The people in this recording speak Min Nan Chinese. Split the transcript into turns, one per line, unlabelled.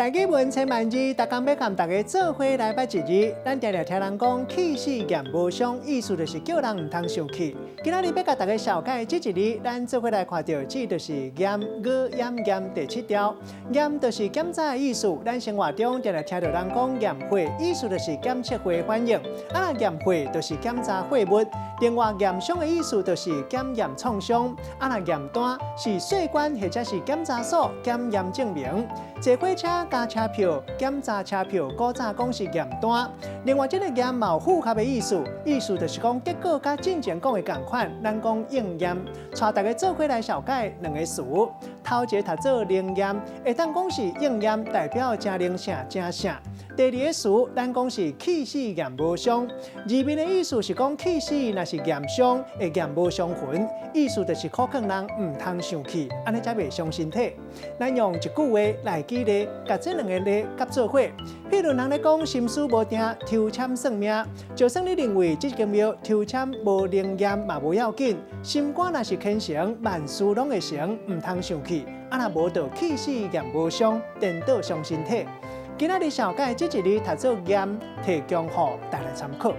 台語文千萬字，逐工欲共大家做伙來捌一字。咱定定聽人講氣死驗無傷，意思就是叫人毋通生氣。今仔日欲共大家紹介這一字，咱做伙來看著，這就是驗語驗驗第七條。驗就是檢查的意思。咱生活中定定聽著人講驗血，意思就是檢測血反應。啊，驗貨就是檢查貨物。另外，驗傷的意思就是檢驗創傷。啊，若驗單是稅關或者是檢查所檢驗證明。坐火車加車票，檢查車票，古早講是驗單。另外，這个驗嘛有符合的意思，意思就是講結果佮進前講的仝款，咱講應驗。帶大家做伙來紹介兩個詞，頭一个讀做靈驗，會當講是應驗，代表誠靈性、誠聖。第二個詞，咱講是氣死驗無傷，字面的意思是講氣死若是驗傷，會驗無傷痕，意思就是苦勸人毋通生氣，按呢才袂傷身體。咱用一句話來舉例，共這兩個例夾做伙。譬如人咧講心思無定，抽籤算命，就算你認為這間廟抽籤無靈驗嘛無要緊，心肝若是虔誠，萬事攏會成，毋通生氣。啊若無就氣死驗無傷，顛倒傷身體。今仔日紹介這一字讀做驗，提供予大家參考。